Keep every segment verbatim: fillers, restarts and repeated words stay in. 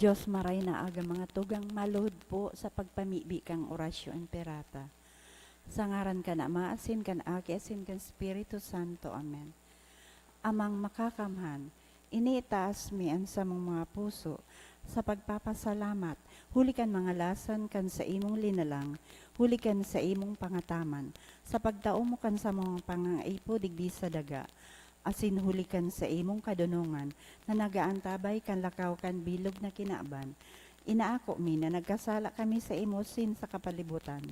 Dios maray na aga, mga tugang, maluhod po sa pagpamibi kan Oratio Imperata. Sa ngaran kan Ama, asin kan Aki, asin kan Espiritu Santo. Amen. Amang Makakamhan, iniitaas mi an samong mga puso sa pagpapasalamat, huli kan mga lasan kan saimong linalang, huli kan saimong pangataman, sa pagtao mo kan samong pangangaipo digdi sa daga, asin huli kan saimong kadonongan na nag-aantabay kan lakaw kan bilog na kinaban. Inaako mi na nagkasala kami saimo asin sa kapalibutan.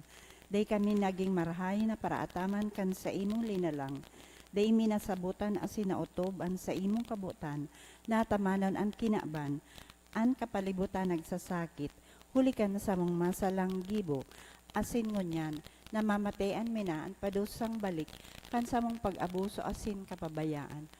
Dai kami nagin marahay na paraataman kan saimong linalang. Dai mi nasabotan asin naotob an saimong kabotan na atamanon an kinaban. An kapalibutan nagsasakit, huli kan samong masalang gibo, asin ngunyan, namamatean mi na an padusang balik kan samong pag-abuso asin kapabayaan.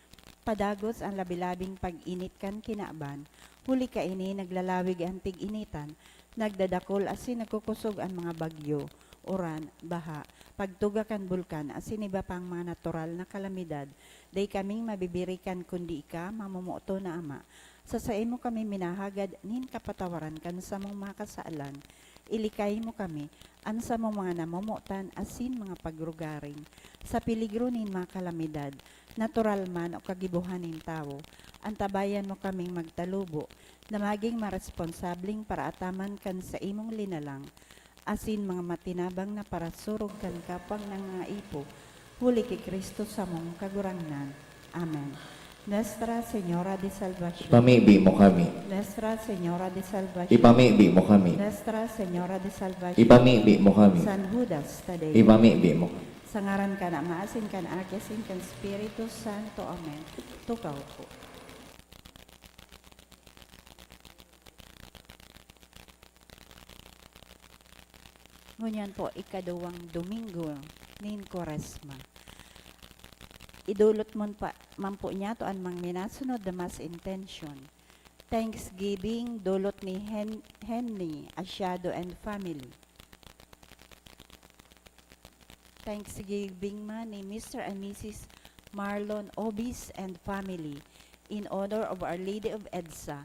Padagos an labi-labing pag-init kan kinaban, huli kaini naglalawig an tig-initan, nagdadakul asin nagkukosog an mga bagyo, uran, baha, pagtuga kan bulkan asin iba pang mga natural na kalamidad. Dai kaming mabibirikan kundi ika, mamomoton na Ama. Sa saimo kami minahagad nin kapatawaran kan samong mga kasalan. Ilikay mo kami, an samong mga namomotan asin mga pagrugaring, sa peligro nin mga kalamidad, natural man o kagibohan nin tawo. Antabayan mo kaming magtalubo na magin maresponsableng paraataman kan saimong linalang, asin mga matinabang na parasurog kan kapwang nangangaipo, huli ki Cristo samong Kagurangnan. Amen. Nuestra Señora de Salvacion. Ipamibi mo kami. Nuestra Señora de Salvacion. Ipamibi mo kami. Nuestra Señora de Salvacion. Ipamibi mo kami. San Judas Tadeo. Ipamibi mo kami. Sa ngaran kan Ama, asin kan Aki, asin kan Espiritu Santo. Amen. Tukaw po. Ngunyan po, ikaduwang Domingo nin Kwaresma. Idolot mon pa, man po niyato an mga minasunod na mass intention. Thanksgiving, dolot ni Hen-, Henny Asiado and family. Thanksgiving man ni Mister and Missus Marlon Obis and family, in honor of Our Lady of EDSA,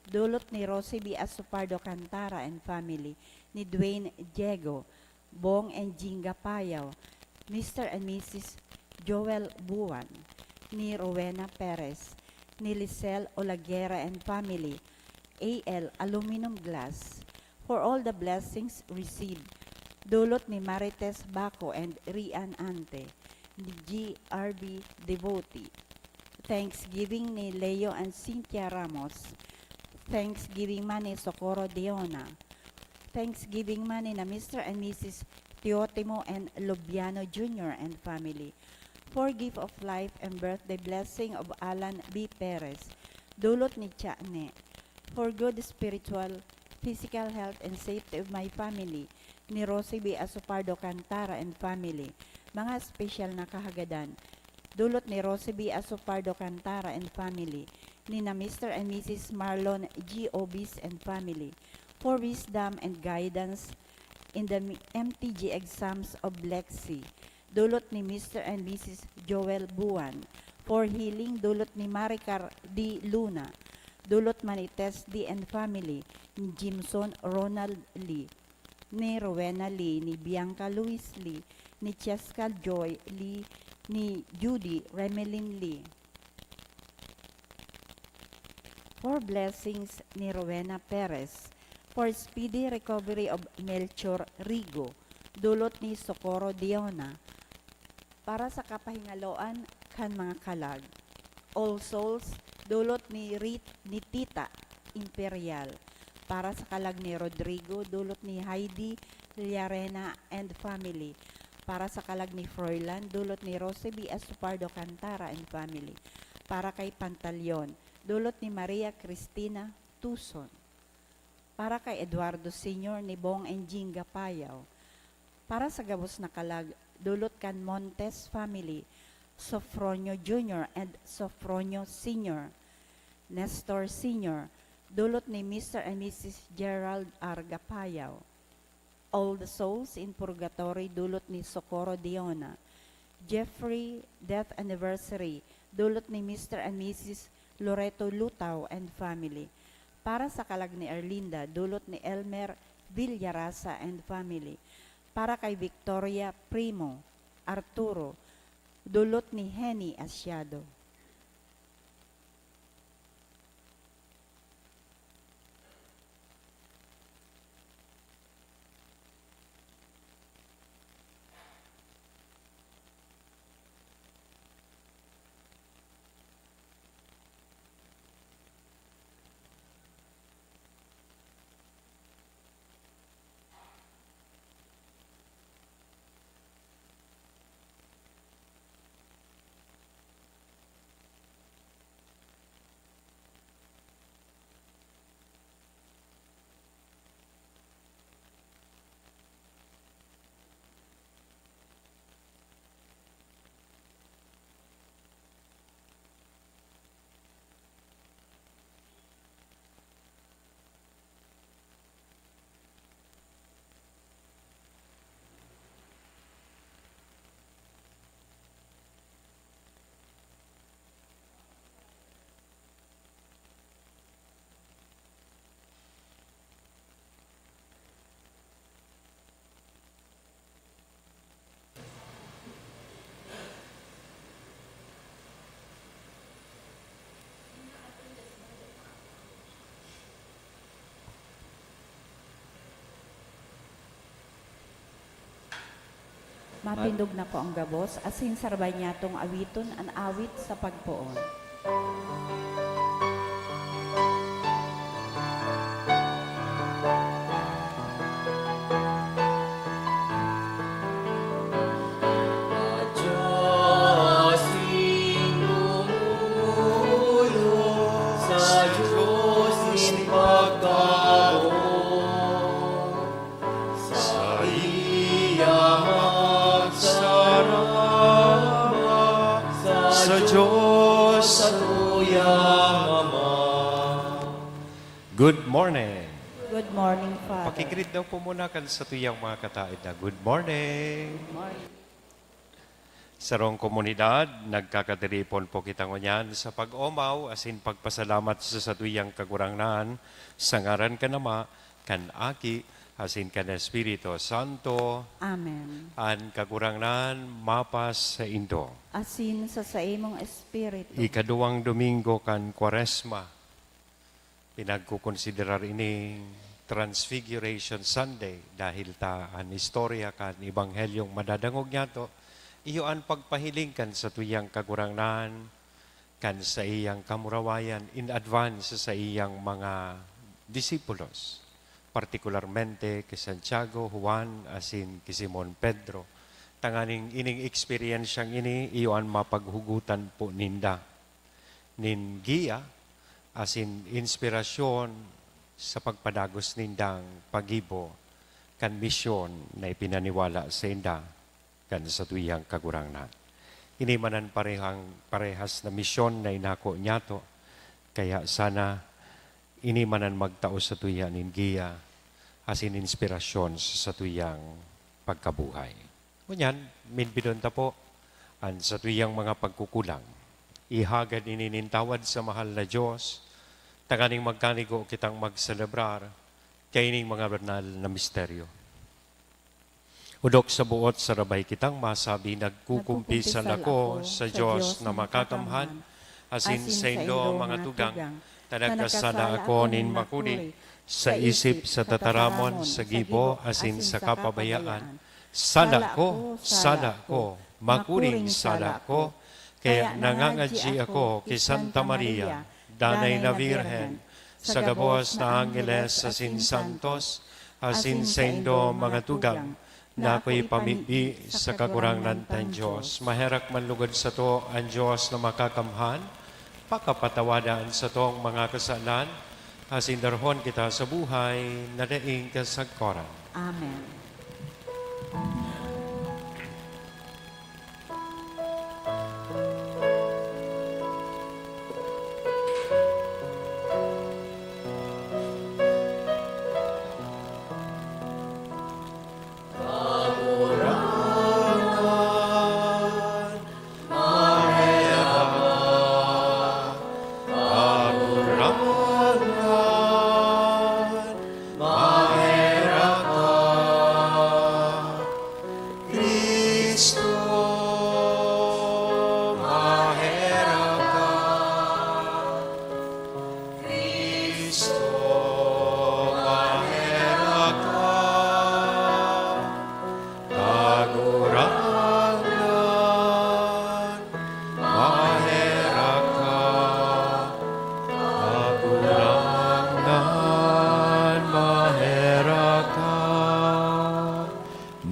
dolot ni Rosie B Asopardo Cantara and family, ni Dwayne Diego, Bong and Jinga Payaw, Mister and Missus Joel Buan, ni Rowena Perez, ni Lisel Olaguera and family, A L Aluminum Glass, for all the blessings received. Dolot ni Marites Baco and Rian Ante, ni G R B Devotee. Thanksgiving ni Leo and Cynthia Ramos. Thanksgiving man ni Socorro Deona. Thanksgiving man ni na Mister and Missus Teotimo and Lobiano Junior and family. For gift of life and birthday blessing of Alan B Perez. Dolot ni Tiya Ne. For good spiritual, physical health and safety of my family, ni Rosie B Asopardo Cantara and family. Mga espesyal na kahagadan. Dolot ni Rosie B Asopardo Cantara and family, ni na Mister and Missus Marlon G Obis and family. For wisdom and guidance in the M T G exams of Lexi. Dolot ni Mister and Missus Joel Buan. For healing, dolot ni Maricar D Luna. Dolot man ni Tess D and family, ni Jimson Ronald Lee, ni Rowena Lee, ni Bianca Luis Lee, ni Cheska Joy Lee, ni Judy Remelin Lee. For blessings ni Rowena Perez. For speedy recovery of Melchor Rigo. Dolot ni Socorro Diona. Para sa kapahingaloan kan mga kalag. All Souls, dolot ni Rit-, ni Tita Imperial. Para sa kalag ni Rodrigo, dolot ni Heidi Llarena and family. Para sa kalag ni Froilan, dolot ni Rosie B Asopardo Cantara and family. Para kay Pantaleon, dolot ni Maria Cristina Tuson. Para kay Eduardo Senior ni Bong and Jinga Payaw. Para sa gabos na kalag, dolot kan Montes family, Sofronio Junior and Sofronio Senior. Nestor Senior, dolot ni Mister and Missus Gerald Arga Payaw. All the Souls in Purgatory, dolot ni Socorro Diona. Jeffrey, death anniversary, dolot ni Mister and Missus Loreto Lutao and family. Para sa kalag ni Erlinda, dulot ni Elmer Villarasa and family. Para kay Victoria Primo, Arturo, dulot ni Henny Asiado. Mapindog na po ang gabos, asin sarabay niyatong awiton an awit sa pagpoon. Sa Diyos nin pagkaon. Saiya magsarama sa Diyos, satuyang Ama. Good morning. Good morning, Father. Pakigreet daw po muna kan satuyang mga kataed na, "Good morning." Good morning. Sarong komunidad, nagkakatiripon po kita ngunyan sa pag-omaw asin pagpasalamat sa satuyang Kagurangnan, sa ngaran kan Ama, kan Aki, asin kan Espiritu Santo. Amen. An Kagurangnan mapasaindo. Asin sa saimong espiritu. Ikaduwang Domingo kan Kwaresma. Pinagkokonsiderar ining Transfiguration Sunday dahil ta an istorya kan Ebanghelyong madadangog niyato, iyo an pagpahiling kan satuyang Kagurangnan, kan saiyang kamurawayan in advance sa saiyang mga disipulos, partikularmente ki Santiago, Juan, asin ki Simon Pedro, tanganing ining eksperyensyang ini iyo an mapaghugotan po ninda nin giya asin inspirasyon sa pagpadagos nindang paggibo kan misyon na ipinaniwala sainda kan satuyang Kagurangnan. Ini man an parehang, parehas na misyon na inako niyato, kaya sana ini man an magtao satuya nin giya asin inspirasyon sa satuyang pagkabuhay. Ngunyan, midbidon ta po an satuyang mga pagkukulang. Ihagad ini nin tawad sa mahal na Diyos, tanganing magkanigo kitang magselebrar kaining mga banal na misteryo. Odok sa buot sarabay kitang masabi, nagkukumpisal ako sa Diyos na makakamhan, asin saindo, mga tugang, ta nagkasala ako nin makuri, sa isip, sa tataramon, sa gibo, asin sa kapabayaan. Sala ko, sala ko, makuring sala ko. Kaya nangangadyi ako ki Santa Maria, Danay na Birhen, sa gabos na angheles asin santos, asin saindo, mga tugang, na akoy pamibi sa Kagurangnan tang Dios. Maherak man lugod sato an Dios na makakamhan, pakapatawada an satong mga kasalan, asin darahon kita sa buhay na daing kasagkoran. Amen.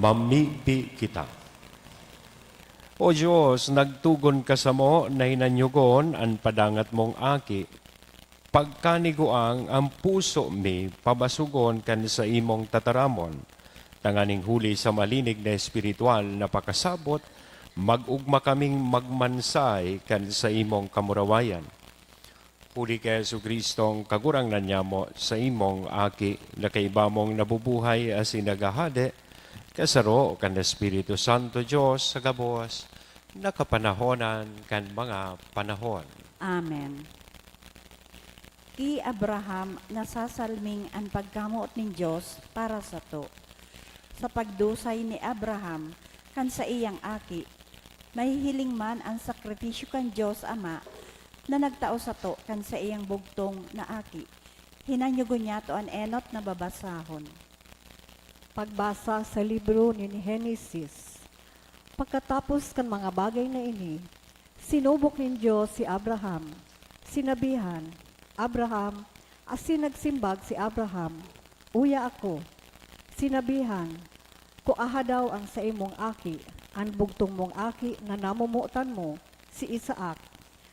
Mamibi kita. O Dios, nagtugon ka samo na hinanyogon an padangat mong Aki. Pagkaniguang an puso mi pabasogon kan saimong tataramon, tanganing huli sa malinig na espiritual na pakasabot, mag-ogma kaming magmansay kan saimong kamurawayan. Huli ki Jesu-Cristong Kagurangnan nyamo, saimong Aki, na kaiba mong nabubuhay asin naghahade, kasaro kan Espiritu Santo, Dios sa gabos, na kapanahonan kan mga panahon. Amen. Ki Abraham nasasalming an pagkamoot nin Dios para sato. Sa pagdusay ni Abraham kan saiyang aki, mahihiling man an sakripisyo kan Dios Ama na nagtao sato kan saiyang bugtong na Aki. Hinanyogon niyato an enot na babasahon. Pagbasa sa libro nin Henesis. Pagkatapos kan mga bagay na ini, sinubok nin Dios si Abraham. Sinabihan, "Abraham," asin nagsimbag si Abraham, "Uya ako." Sinabihan, "Kuaha daw an saimong aki, an bugtong mong aki na namomotan mo, si Isaac,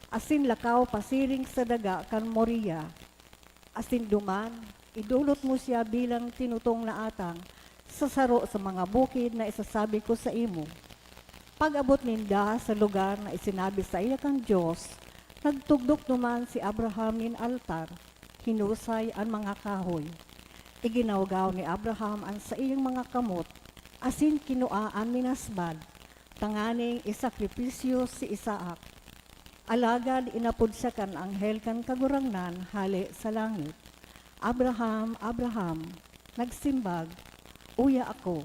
asin lakaw pasiring sa daga kan Moriah. Asin duman, idolot mo siya bilang tinutong na atang sa saro sa mga bukid na isasabi ko saimo." Pag-abot ninda sa lugar na isinabi saiya kan Dios, nagtugdok duman si Abraham nin altar, hinusay an mga kahoy. Iginawgaw ni Abraham an saiyang mga kamot, asin kinua an minasbad, tanganing isakripisyo si Isaac. Alagad inapod siya kan anghel kan Kagurangnan hale sa langit, "Abraham, Abraham!" Nagsimbag, "Uya ako."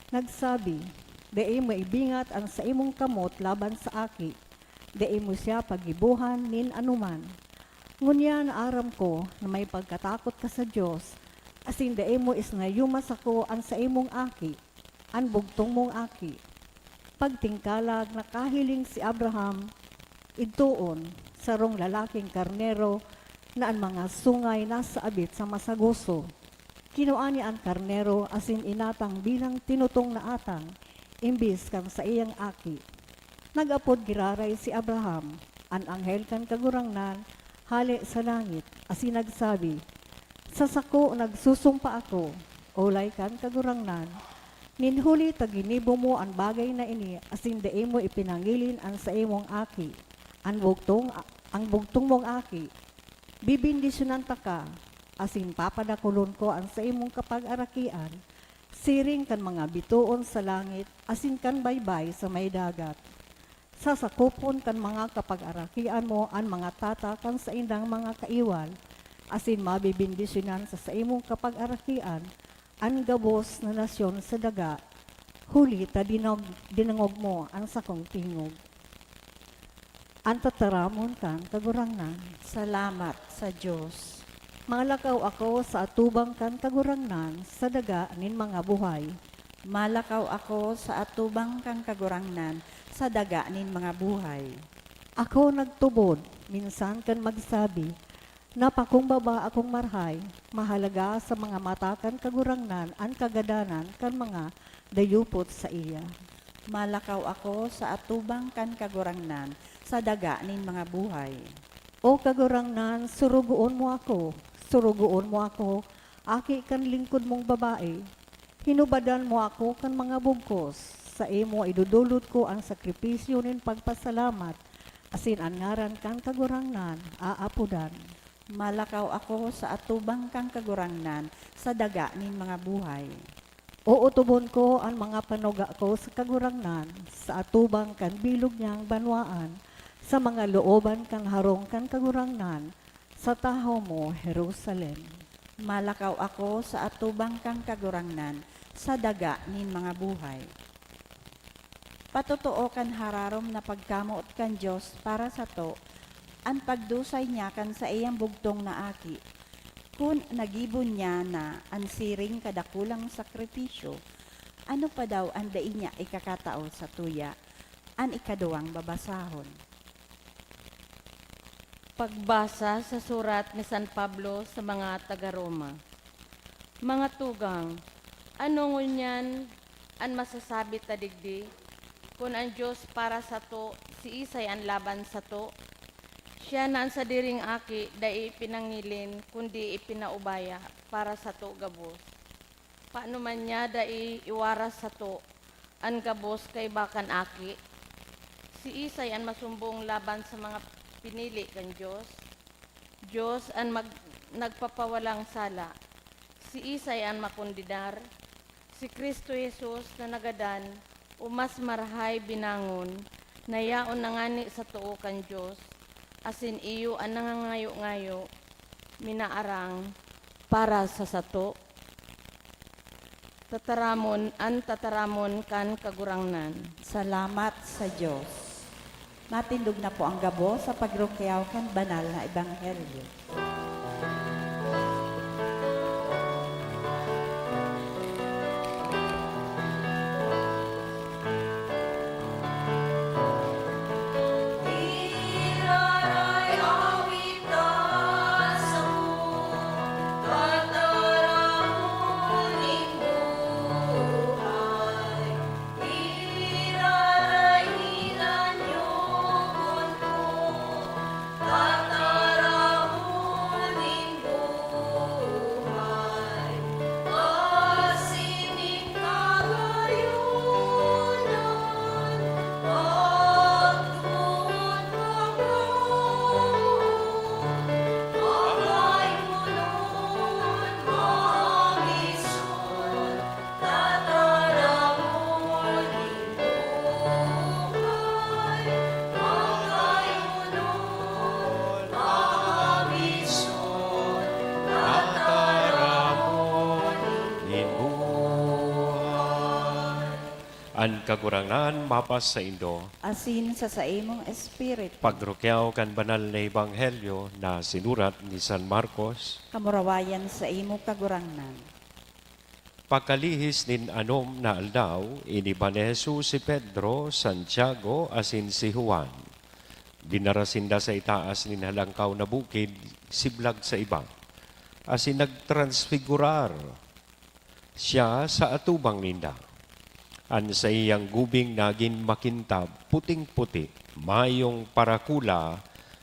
Nagsabi, "Dai mo ibingat an saimong kamot laban sa aki, dai mo siya paggibohan nin anoman. Ngunyan aram ko na may pagkatakot ka sa Dios, asin dai mo isnayuma sako an saimong aki, an bugtong mong aki." Pagtingkalag, nakahiling si Abraham, idtoon, sarong lalaking karnero na an mga sungay nasa abit sa masagoso. Kinua niya an karnero asin inatang bilang tinutong na atang, imbis kan saiyang aki. Nag-apod giraray si Abraham, an anghel kan Kagurangnan hale sa langit, asin nagsabi, "Sa sako nagsusumpa ako, olay kan Kagurangnan, nin huli ta ginibo mo an bagay na ini asin dai mo ipinangilin an saimong aki, an bugtong, an bugtong mong aki, bibendisyonan ta ka, asin papadakulon ko an saimong kapagarakian siring kan mga bitoon sa langit asin kan baybay sa may dagat. Sasakopon kan mga kapagarakian mo an mga tata kan saindang mga kaiwal, asin mabebendisyonan sa saimong kapagarakian an gabos na nasyon sa daga, huli ta dinog-, dinangog mo an sakong tingog." An tataramon kan Kagurangnan. Salamat sa Dios. Malakaw ako sa atubang kan Kagurangnan sa daga nin mga buhay. Malakaw ako sa atubang kan Kagurangnan sa daga nin mga buhay. Ako nagtubod, minsan kan magsabi, "Napakumbaba akong marahay." Mahalaga sa mga mata kan Kagurangnan an kagadanan kan mga dayupot saiya. Malakaw ako sa atubang kan Kagurangnan sa daga nin mga buhay. O Kagurangnan, surugoon mo ako, surugoon mo ako, aki kan lingkod mong babae. Hinubadan mo ako kan mga bugkos. Saimo idodolot ko an sakripisyo nin pagpasalamat, asin an ngaran kan Kagurangnan aapodan. Malakaw ako sa atubang kan Kagurangnan sa daga nin mga buhay. Ootobon ko an mga panuga ko sa Kagurangnan, sa atubang kan bilog niyang banwaan, sa mga looban kan harong kan Kagurangnan, sa tahaw mo, Jerusalem. Malakaw ako sa atubang kan Kagurangnan sa daga nin mga buhay. Patotoo kan hararom na pagkamoot kan Dios para sato an pagdusay niya kan saiyang bugtong na Aki. Kun nagibo niya na an siring kadakulang sakripisyo, ano pa daw an dai niya ikakatao satuya? An ikaduwang babasahon. Pagbasa sa surat ni San Pablo sa mga taga Roma. Mga tugang, ano ngunyan An masasabi ta digdi, kun an Dios para sato, siisay an laban sato? Siya na an sadiring aki dai ipinangilin, kundi ipinaubaya para sato gabos. Paano man niya dai iwaras sato an gabos kaiba kan Aki? Siisay an masumbong laban sa mga pinili kan Dios? Dios an mag-, nagpapawalang sala. Siisay an makondenar? Si Cristo Jesus na nagadan o mas marahay binangon, na yaon na ngani sa too kan Dios, asin iyo an nangangayo-ngayo, minaarang para sa sato. Tataramon, an tataramon kan Kagurangnan. Salamat sa Dios. Matindog na po ang gabos sa pagrukyaw kan banal na ebanghelyo. An Kagurangnan mapasaindo. Asin sa saimong espiritu. Pagrukyaw kan banal na ebanghelyo na sinurat ni San Marcos. Kamurawayan saimo, Kagurangnan. Pakalihis nin anom na aldaw, iniba ni Jesus si Pedro, Santiago, asin si Juan. Dinara sinda sa itaas nin halangkaw na bukid, siblag sa iba, asin nagtransfigurar siya sa atubang ninda. An saiyang gubing nagin makintab, puting-puti, mayong parakula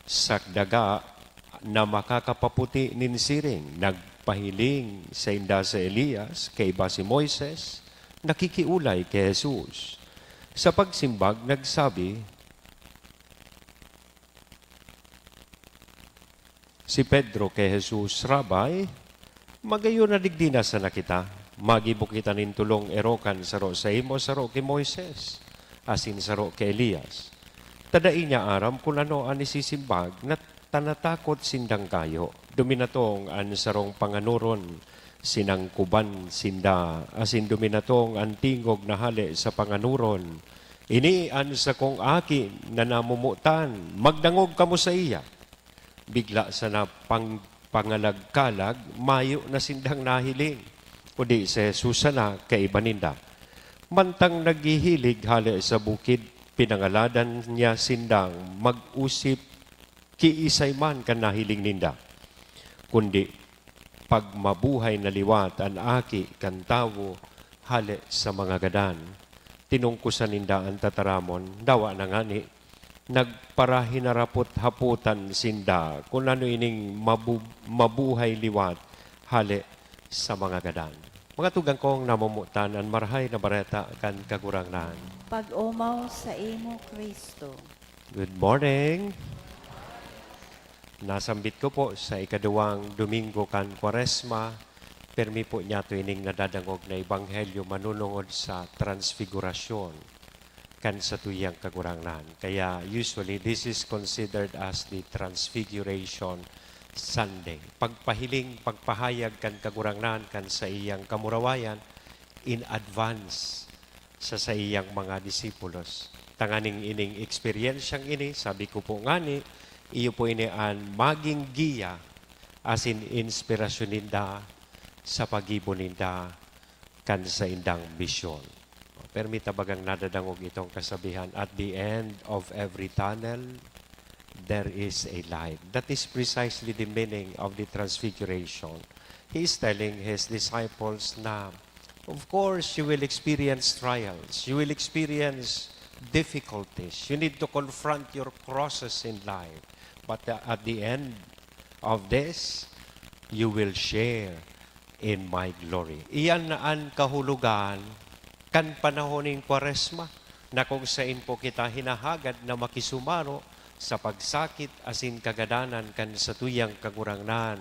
sa daga na makakapaputi nin siring. Nagpahiling sainda si Elias, kaiba si Moises, nakikiolay ki Jesus. Sa pagsimbag, nagsabi, Si Pedro ki Jesus, "Rabbi, magayon na digdi na sana kita. Magibo kita nin tolong erokan, saro saimo, saro ki Moises, asin saro ki Elias." Ta dai niya aram kun ano an isisimbag, na ta natakot sindang kayo. Duminatong an sarong panganoron, sinangkoban sinda, asin duminatong an tingog na hale sa panganoron, "Ini an sakong aki na namomotan, magdangog kamo saiya." Bigla sana pang-, pangalagkalag, mayo na sindang nahiling, kundi si Jesus sana kaiba ninda. Mantang naghihilig hale sa bukid, pinangaladan niya sindang mag-osip kiisay man kan nahiling ninda, kundi pagmabuhay na liwat an Aki kan Tawo hale sa mga gadan. Tinungkosan ninda an tataramon, dawa na ngani nagparahinarapot-hapotan sinda kun ano ining mabu-, mabuhay liwat hale sa mga gadan. Mga tugang kong namomotan, an Marahay na Bareta kan Kagurangnan. Pag-omaw saimo, Cristo. Good morning. Nasambit ko po sa ikaduwang Domingo kan Kwaresma, permi po niyato ining nadadangog na ebanghelyo manunungod sa Transfigurasyon kan satuyang Kagurangnan. Kaya usually, this is considered as the Transfiguration Sunday. Pagpahiling, pagpahayag kan Kagurangnan kan saiyang kamurawayan in advance sa saiyang mga disipulos. Tanganing ining eksperyensyang ini, sabi ko po ngani, iyo po ini an maging giya asin inspirasyon ninda sa paggibo ninda kan saindang misyon. Permi ta bagang nadadangog itong kasabihan, "At the end of every tunnel, there is a light." That is precisely the meaning of the Transfiguration. He is telling his disciples na Of course, you will experience trials. You will experience difficulties. You need to confront your crosses in life. But, uh, at the end of this, you will share in my glory. Iyan na an kahulogan kan panahon nin Kwaresma, na kung saen po kita hinahagad na makisumaro sa pagsakit asin kagadanan kan satuyang Kagurangnan,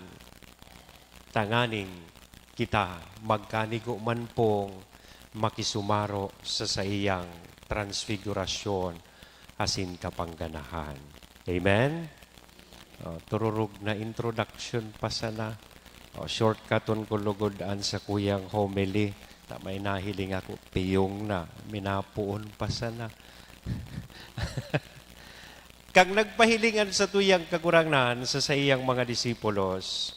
tanganing kita magkanigo man pong makisumaro sa saiyang transfigurasyon asin kapangganahan. Amen? Oh, tururog na introduction pa sana. Oh, shortcuton ko lugod an sakuyang homily. Ta may nahiling ako, piyong na, minapoon pa sana. Kan nagpahiling an satuyang Kagurangnan sa saiyang mga disipulos,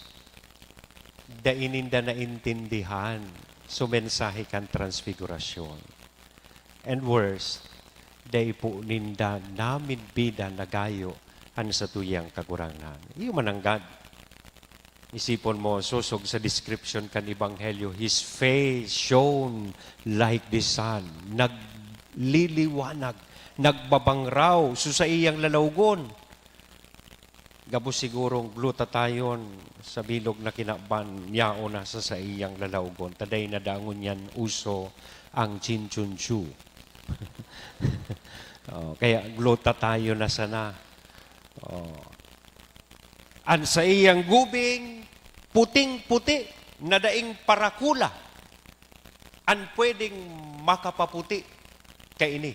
dai ninda naintindihan so mensahe kan transfigurasyon. And worse, dai po ninda namidbidan na gayo an satuyang Kagurangnan. Iyo mananggad. Isipon mo, sosog sa description kan Ebanghelyo, "His face shone like the sun." Nagliliwanag, nagbabangraw, so saiyang lalawgon. Gabos sigurong glutathione sa bilog na kinaban, yaon na sa saiyang lalawgon. Ta dai na dangon yan uso ang chinchunchu. Oh, kaya glutathione na sana. Oh. An saiyang gubing, puting-puti, na daing parakula an pwedeng makapaputi kaini.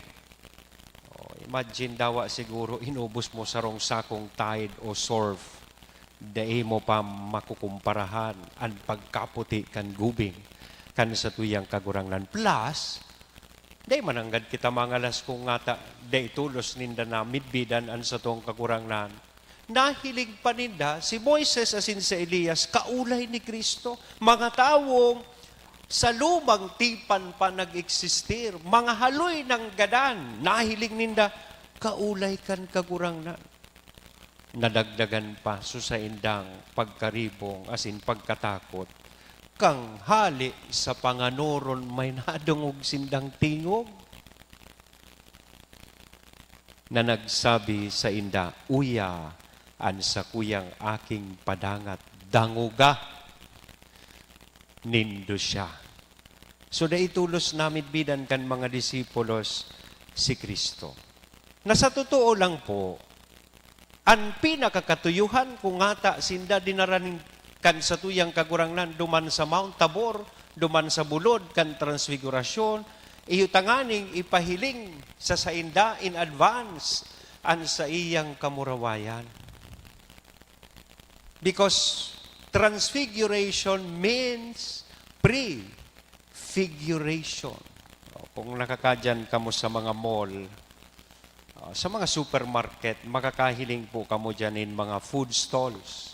Oh, imagine dawa siguro inubos mo sarong sakong Tide o Surf, dai mo pa makukumparahan an pagkaputi kan gubing kan satuyang Kagurangnan. Plus, dai mananggad kita mangalas kung ngata dai tolos ninda namidbidan an satong Kagurangnan. Nahiling pa ninda si Moises asin si Elias, kaolay ni Cristo, mga tawong sa lumang tipan pa nag-eksistir, mga haloy nanggadan, nahiling ninda, kaolay kan Kagurangnan. Nadagdagan pa so saindang pagkaribong asin pagkatakot, kan hali sa panganoron may nadangog sindang tingog na nagsabi sainda, "Uya an sakuyang aking padangat, dangoga nindo siya." So, dai tolos namidbidan kan mga disipulos si Cristo. Na sa totoo lang po, an pinakakatuyuhan, kung ngata sinda dinara nin kan satuyang Kagurangnan duman sa Mount Tabor, duman sa bulod kan Transfigurasyon, iyo tanganing ipahiling sa sainda in advance an saiyang kamurawayan. Because transfiguration means prefiguration. O, kung nakakadyan kamo sa mga mall, ah, sa mga supermarket, makakahiling po kamo dyan in mga food stalls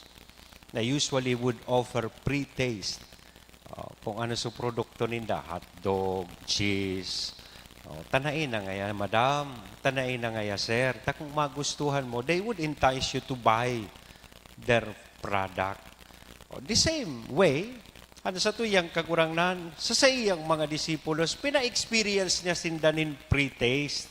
na usually would offer pre-taste. Ah, kung ano sa produkto ninda, hotdog, cheese. Oh, tanai na ngaya, madam. Tanai na ngaya, sir. Ta kung magustuhan mo, they would entice you to buy their product. Oh, the same way, ano sa tuyang Kagurangnan, sa saiyang mga disipulos, pina-experience niya sinda nin pre-taste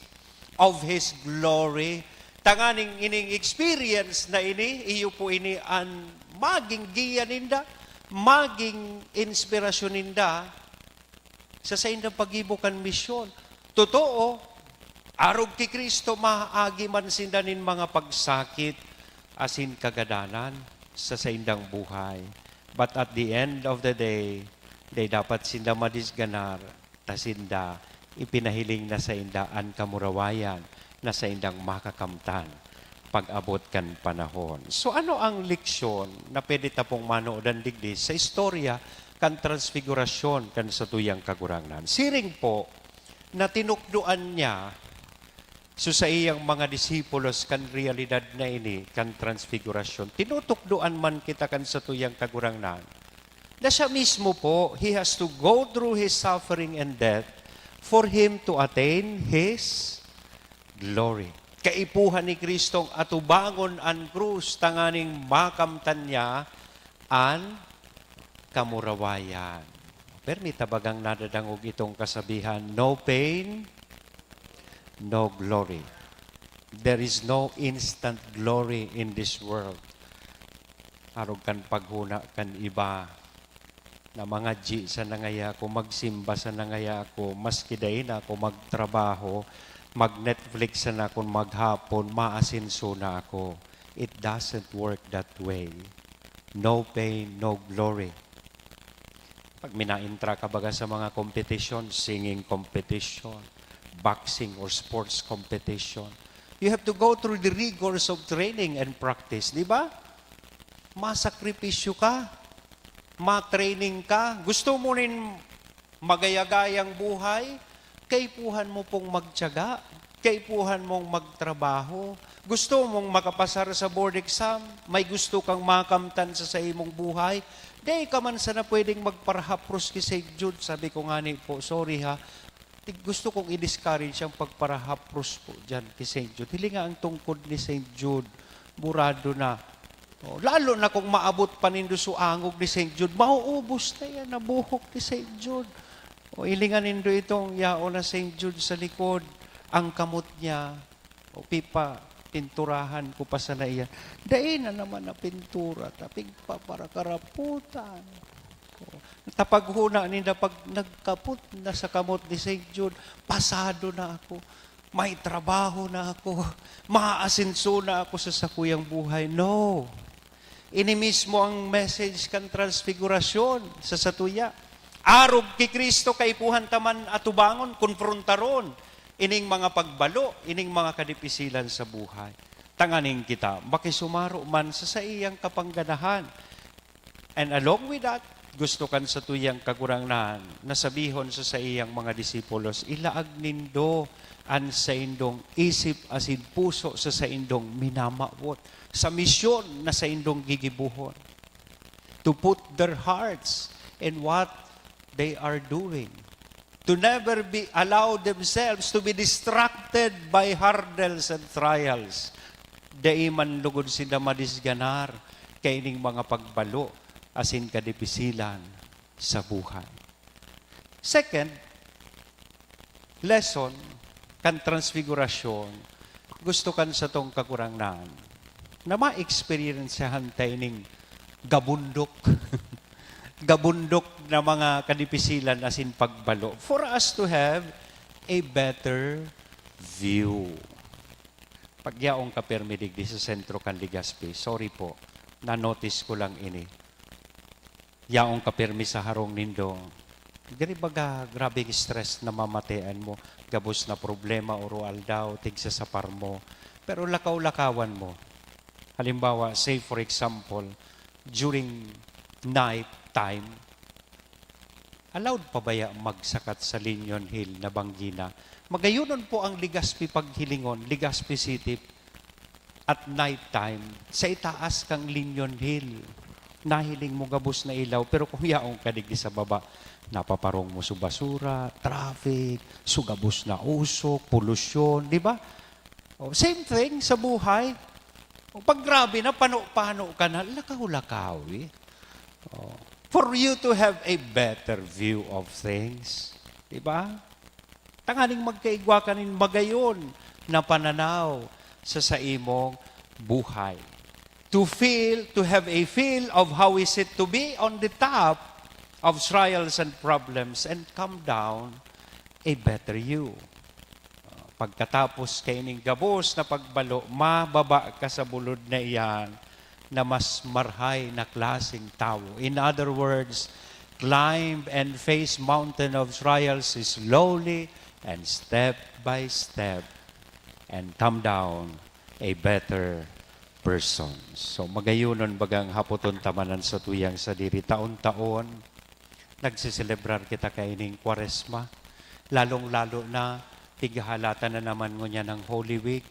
of His glory. Tanganing ining experience na ini, iyo po ini an maging giya ninda, maging inspirasyon ninda sa saindang paggibo kan misyon. Totoo, arog ki Cristo, maagi man sinda nin mga pagsakit asin kagadanan sa saindang buhay. But at the end of the day, dai dapat sinda madisganar, ta sinda ipinahiling na sainda an kamurawayan na saindang makakamtan pag-abot kan panahon. So, ano ang leksyon na pwede ta pong manodan digdi sa istorya kan transfigurasyon kan satuyang Kagurangnan? Siring po na tinukdoan niya so saiyang mga disipulos kan realidad na ini kan transfigurasyon. Tinutukdoan man kita kan satuyang Kagurangnan na siya mismo po, he has to go through his suffering and death for him to attain his glory. Kaipuhan ni Cristong atubangon an krus tanganing makamtan niya an kamurawayan. Permi ta bagang nadadangog itong kasabihan, "No pain, no glory." There is no instant glory in this world. Arog kan paghuna kan iba na mangadyi sana ngaya ako, magsimba sana ngaya ako, maski dai na ako magtrabaho, mag-Netflix sana kun maghapon, maasenso na ako. It doesn't work that way. No pain, no glory. Pag minaentra ka baga sa mga competition, singing competition, boxing or sports competition, you have to go through the rigors of training and practice, di ba? Masakripisyo ka, matraining ka. Gusto mo nin magayagayang buhay? Kaipuhan mo pong magtiyaga, kaipuhan mong magtrabaho. Gusto mong makapasar sa board exam, may gusto kang makamtan sa saimong buhay. Dai ka man sana pwedeng magparahapros ki Saint Jude. Sabi ko ngani po, "Sorry ha, tig-, gusto kong i-discourage ang pagparahapros po diyan ki Saint Jude." Hilinga ang tungkod ni Saint Jude, murado na. Oh, lalo na kung maabot pa nindo so angog ni Saint Jude, mauubos na yan, nabuhok ni Saint Jude. O, hilinga nindo itong yaon na Saint Jude sa likod, ang kamot niya, o pipa, pinturahan ko pa sana iyan. Dai na naman na pintura, ta pigpaparakaraputan. O, ta paghuna ninda, pag nagkapot na sa kamot ni Saint Jude, pasado na ako. May trabaho na ako. Maaasenso na ako sa sakuyang buhay. No. Ini mismo ang message kan transfigurasyon sa satuya. Arog ki Cristo, kaipuhan ta man atubangon, konfrontaron ining mga pagbalo, ining mga kadipisilan sa buhay. Tanganing kita makisumaro man sa saiyang kapangganahan. And along with that, gusto kan satuyang Kagurangnan na sabihon sa saiyang mga disipulos, "Ilaag nindo an saindong isip asin puso sa saindong minamawot, sa misyon na saindong gigibohon." To put their hearts in what they are doing. To never be allow themselves to be distracted by hurdles and trials. Dai man lugod sinda madisganar kaining mga pagbalo asin kadipisilan sa buhay. Second, lesson kan Transfigurasyon, gusto kan satong Kagurangnan na ma-eksperyensyahan ta ining gabundok, gabundok na mga kadipisilan asin pagbalo for us to have a better view. Pagyaon ka pirmi digdi sa sentro kan Legazpi, sorry po, na-notice ko lang ini. Yaon ka pirmi sa harong nindo. Diri baga, grabeng stress na mamatean mo. Gabos na problema, oro-aldaw, tigsa sa parmo. Pero lakaw-lakawan mo. Halimbawa, say for example, during night time, allowed pa baya magsakat sa Linion Hill na banggi na? Magayonon po ang Legazpi paghilingon, Legazpi City, at night time, sa itaas kang Linion Hill. Nahiling mo gabos na ilaw, pero kung yaon ka digdi sa baba, napaparong mo sa basura, traffic, so gabos na usok, polusyon, di ba? O, same thing sa buhay. O, pag grabe na, pano-pano ka na, lakaw-lakaw eh. O, for you to have a better view of things, di ba? Tanganing magkaigwa ka nin magayon na pananaw sa saimong buhay. To feel, to have a feel of how is it to be on the top of trials and problems and come down a better you. Pagkatapos kaining gabos na pagbalo, mababa ka sa bulod na iyan na mas marhay na klaseng tawo. In other words, climb and face mountain of trials slowly and step by step and come down a better person. So, magayonon bagang hapoton ta man an satuyang sadiri. Taon-taon, nagseselebrar kita kaining Kwaresma. Lalong-lalo na, pighahalata na naman ngunyan ang Holy Week.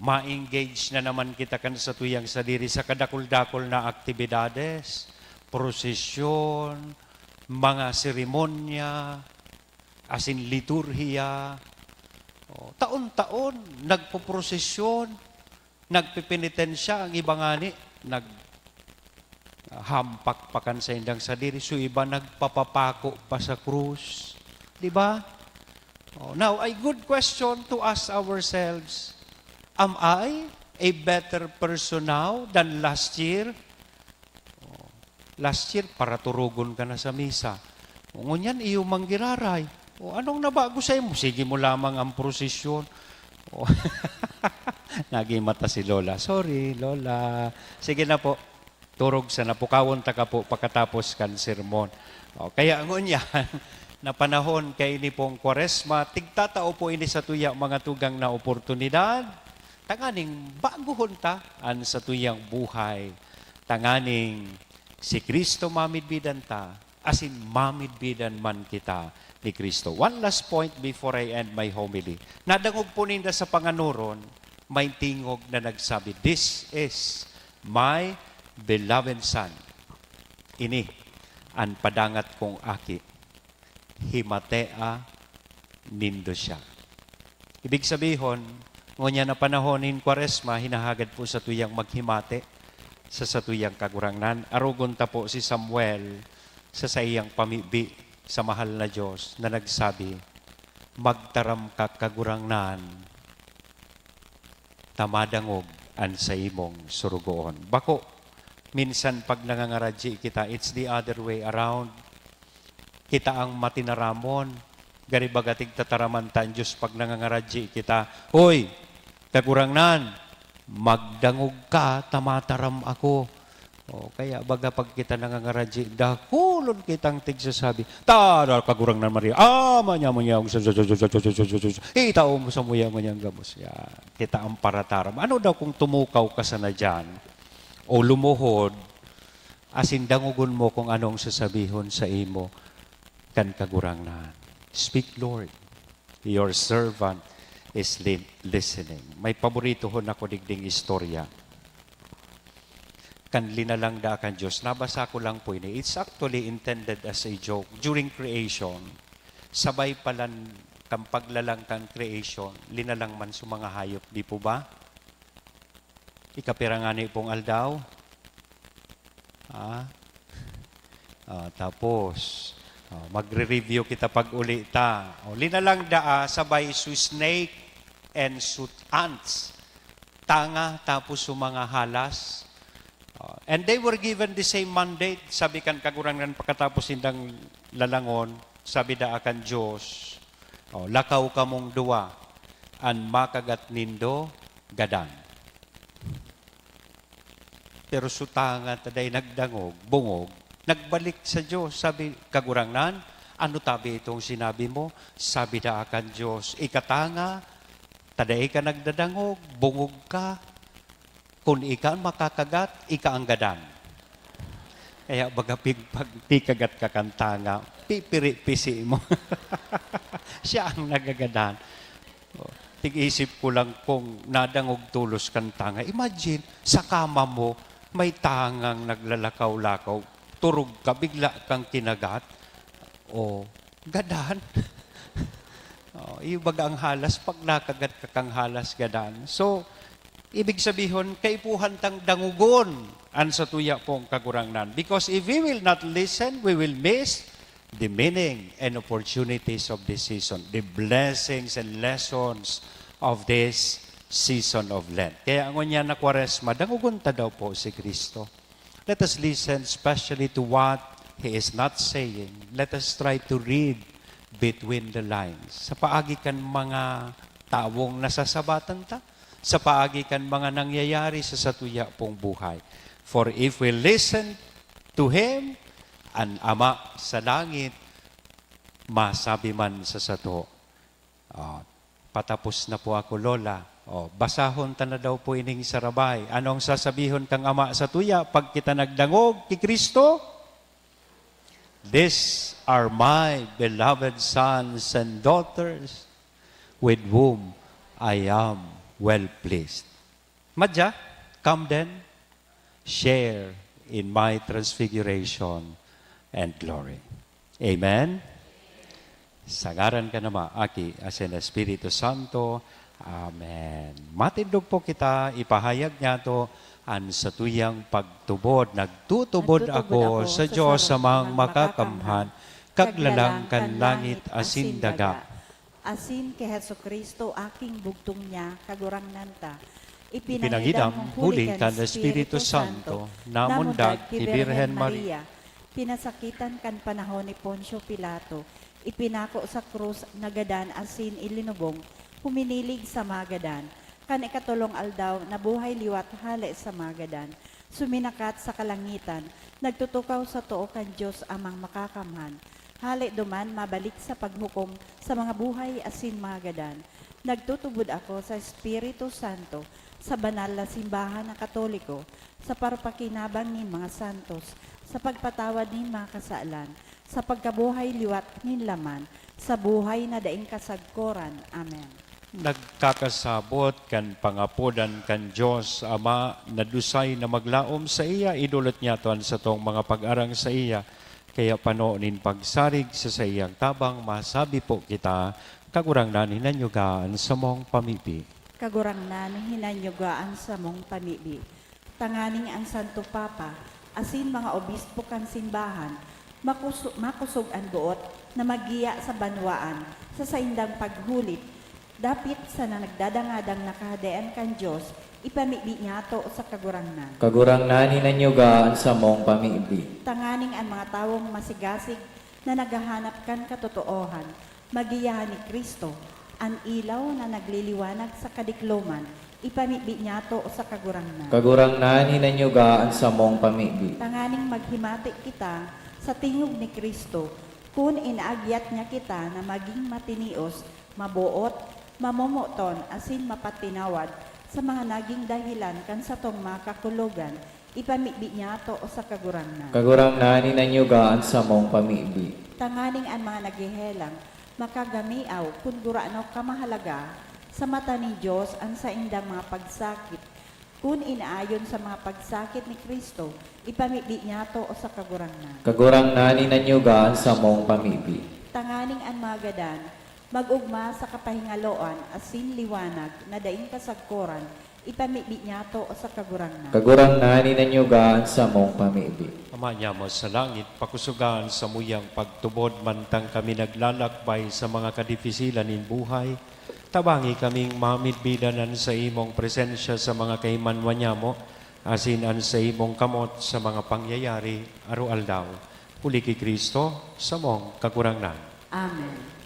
Ma-engage na naman kita kan satuyang sadiri sa kadakul-dakul na aktibidades, prosesyon, mga seremonya, asin liturhiya. O, taon-taon, nagpoprosesyon, nagpepenitensya, ang iba ngani, nag-, hampak pa kan saindang sadiri, so iba nagpapapako pa sa krus. Di ba? Oh, now, a good question to ask ourselves, am I a better person now than last year? Oh, last year, paraturugon ka na sa misa. O, ngunyan, iyo mang giraray. O, anong nabago sa imo? Sige mo lamang ang prosesyon. O, naging mata si Lola. Sorry, Lola. Sige na po. Turog sana, pukawon ta ka po pakatapos kan sermon. O, kaya ngunyan, na panahon kaini pong Kwaresma, tigtatao po ini sa tuya mga tugang na oportunidad, tanganing baguhon ta an satuyang buhay, tanganing si Cristo mamidbidan ta, asin mamidbidan man kita ni Cristo. One last point before I end my homily. Nadangog po ninda sa panganoron, may tingog na nagsabi, "This is my beloved Son. Ini an padangat kong Aki. Himatea nindo siya." Ibig sabihon, ngunyan na panahon nin Kwaresma, hinahagad po satuyang maghimate sa satuyang Kagurangnan. Arogon ta po si Samuel sa saiyang pamibi sa mahal na Diyos na nagsabi, "Magtaram ka, Kagurangnan, ta madangog an saimong sorogoon." Bako, minsan pag nangangaradyi kita, it's the other way around. Kita ang matinaramon. Gari baga tigtataraman ta an Diyos pag nangangaradyi kita, "Hoy, Kagurangnan, magdangog ka ta mataram ako." O, kaya baga pag kita nangangaradyi, dakulon kitang tigsasabi, "Tara, Kagurangnan Maria, ama niya mo niya, itao mo sa muya mo niyang gabos." Yan. Kita ang parataram. Ano daw kung tumukaw ka sana dyan? O lumuhod, asin dangogon mo kung anong sasabihon sa imo kan Kagurangnan. "Speak, Lord. Your servant is li-, listening." May paboritohon ako digding istorya. Kan linalang daa kan Diyos, nabasa ko lang po ini. It's actually intended as a joke. During creation, sabay palan kan paglalang kan creation, linalang man sa mga hayop, di po ba? Ikapira ngani pong aldaw? Ah? Ah, tapos, ah, magre-review kita pag uli ta. O, linalang daa sabay su snake and su ants. Tanga, tapos su mga halas. Ah, and they were given the same mandate. Sabi kan Kagurangnan, pagkatapos nindang lalangon, sabi daa kan Diyos, "O, lakaw kamong duwa, an makagat nindo, gadan." Pero su tanga ta dai nagdangog, bungog, nagbalik sa Diyos. Sabi, "Kagurangnan, ano tabi itong sinabi mo?" Sabi daa kan Diyos, "Ika tanga ta dai ka nagdadangog, bungog ka. Kun ika an makakagat, ika ang gadan." Kaya baga pig-, pag pikagat ka kan tanga, pipiri-pisi mo. Siya ang nagagadan. O, tig-isip ko lang kung nadangog tolos kan tanga. Imagine, sa kama mo, may tangang naglalakaw-lakaw. Turog ka, bigla kang kinagat. O, gadan. O, iyo baga ang halas, pag nakagat ka kang halas, gadan. So, ibig sabihon, kaipuhan tang dangogon an satuya pong Kagurangnan. Because if we will not listen, we will miss the meaning and opportunities of this season, the blessings and lessons of this season of Lent. Kaya ngunyan na Kwaresma, dangogon ta daw po si Cristo. Let us listen especially to what he is not saying. Let us try to read between the lines. Sa paagi kan mga tawong nasasabatan ta, sa paagi kan mga nangyayari sa satuya pong buhay. For if we listen to Him, an Ama sa langit, masabi man sa sato. O, patapos na po ako, Lola. O, basahon ta na daw po ining sarabay. Anong sasabihon kang Ama satuya pag kita nagdangog ki Cristo? "These are my beloved sons and daughters with whom I am well pleased." Madya, come then, share in my transfiguration and glory. Amen? Sa ngaran kan Ama, Aki, asin Espiritu Santo. Amen. Matindog po kita, ipahayag niyato An satuyang pagtubod, nagtutubod Nagtutubod ako ako sa sa Diyos sarong Amang Makakamhan, Makakamhan, kaglalang kan langit asin daga. Asin ki Jesu-Cristo, aking bugtong niya, Kagurangnan ta. Ipinangidam huli kan Espiritu Santo, namundag ki Birhen Maria, pinasakitan kan panahon ni Poncio Pilato, ipinako sa krus, nagadan asin ilinubong, huminilig sa mga gadan. Kan ikatolong aldaw, nabuhay liwat hale sa mga gadan. Suminakat sa kalangitan, nagtutukaw sa too kan Dios Amang Makakamhan. Hale duman mabalik sa paghukom sa mga buhay asin mga gadan. Nagtutubod ako sa Espiritu Santo, sa banal na simbahan na Katoliko, sa parapakinabang nin mga santos, sa pagpatawad nin mga kasalan, sa pagkabuhay liwat nin laman, sa buhay na daing kasagkoran. Amen. Nagkakasabot kan pangapodan kan Dios Ama na dusay na maglaom saiya, idolot niyato an satong mga pag-arang saiya. Kaya pano nin pagsarig sa saiyang tabang, masabi po kita, Kagurangnan, hinanyuga an samong pamibi. Kagurangnan, hinanyuga an samong pamibi. Tanganing an Santo Papa asin mga obispo kan simbahan makuso-, makosog an boot na maggiya sa banwaan sa saindang paghulit dapit sa na nagdadangadang na Kahadean kan Dios, ipamibi niyato sa Kagurangnan. Kagurangnan, hinanyuga an samong pamibi. Tanganing an mga tawong masigasig na naghahanap kan katotoohan, magiyahan ni Cristo, an ilaw na nagliliwanag sa kadikloman, ipamibi niyato sa Kagurangnan. Kagurangnan, hinanyuga an samong pamibi. Tanganing maghimati kita sa tingog ni Cristo, kun inaagyat niya kita na magin matinios, maboot, mamomoton, asin mapatinawad sa mga nagin dahelan kan satong mga kakulogan, ipamibi niyato sa Kagurangnan. Kagurangnan, hinanyuga an samong pamibi. Tanganing an mga naghehelang makagamiaw kun gurano kamahalaga sa mata nin Dios an saindang mga pagsakit, kun inaayon sa mga pagsakit ni Cristo, ipamibi niyato sa Kagurangnan. Kagurangnan, hinanyuga an samong pamibi. Tanganing an mga gadan mag-ogma sa kapahingaloan asin liwanag na daing kasagkoran, ipamibi niyato sa Kagurangnan. Kagurangnan, hinanyuga an samong pamibi. Ama niamo sa langit, pakusoga an samuyang pagtubod mantang kami naglalakbay sa mga kadipisilan nin buhay. Tabangi kaming mamidbidan an saimong presensya sa mga kahimanwan niamo, asin an saimong kamot sa mga pangyayari aroaldaw. Huli ki Cristo, samong Kagurangnan. Amen.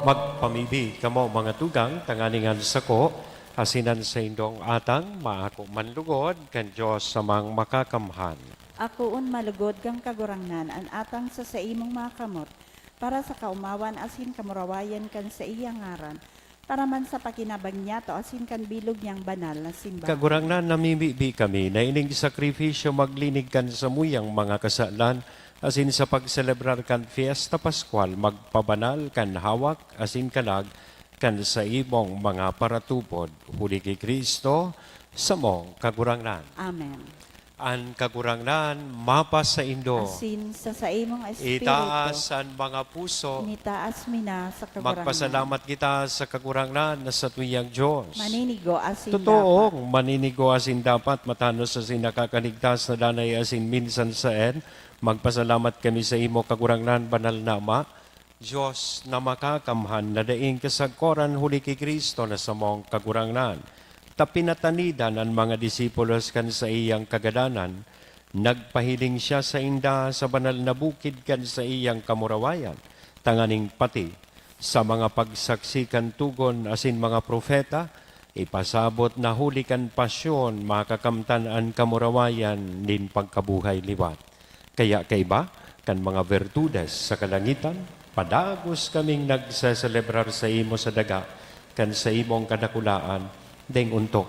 Magpamibi kamo, mga tugang, tanganing an sako asin an saindong atang maako man lugod kan Dios Amang Makakamhan. Akoon malugod kan Kagurangnan an atang sa saimong mga kamot, para sa kaomawan asin kamurawayan kan saiyang ngaran, para man sa pakinabang niyato asin kan bilog niyang banal na simbahan. Kagurangnan, namimibi kami na ining sakripisyo maglinig kan samuyang mga kasalan, asin sa pagselebrar kan Fiesta Pascual, magpabanal kan hawak asin kalag kan saimong mga paratubod. Huli ki Cristo, samong Kagurangnan. Amen. An Kagurangnan mapasaindo. Asin sa saimong espiritu. Itaas an mga puso. Initaas mi na sa Kagurangnan. Magpasalamat kita sa Kagurangnan na satuyang Dios. Maninigo asin dapat. Totoong maninigo asin dapat, matanos asin nakakaligtas na danay asin minsan saen. Magpasalamat kami saimo, Kagurangnan, banal na Ama, Dios na makakamhan na daing kasagkoran huli ki Cristo na samong Kagurangnan, ta pinatanidan an mga disipulos kan saiyang kagadanan, nagpahiling siya sainda sa banal na bukid kan saiyang kamurawayan, tanganing pati sa mga pagsaksi kan tugon asin mga propeta, ipasabot na huli kan pasyon makakamtan an kamurawayan nin pagkabuhay liwat. Kaya kaiba kan mga bertudes sa kalangitan, padagos kaming nagseselebrar saimo sa daga kan saimong kadakulaan, daing ontok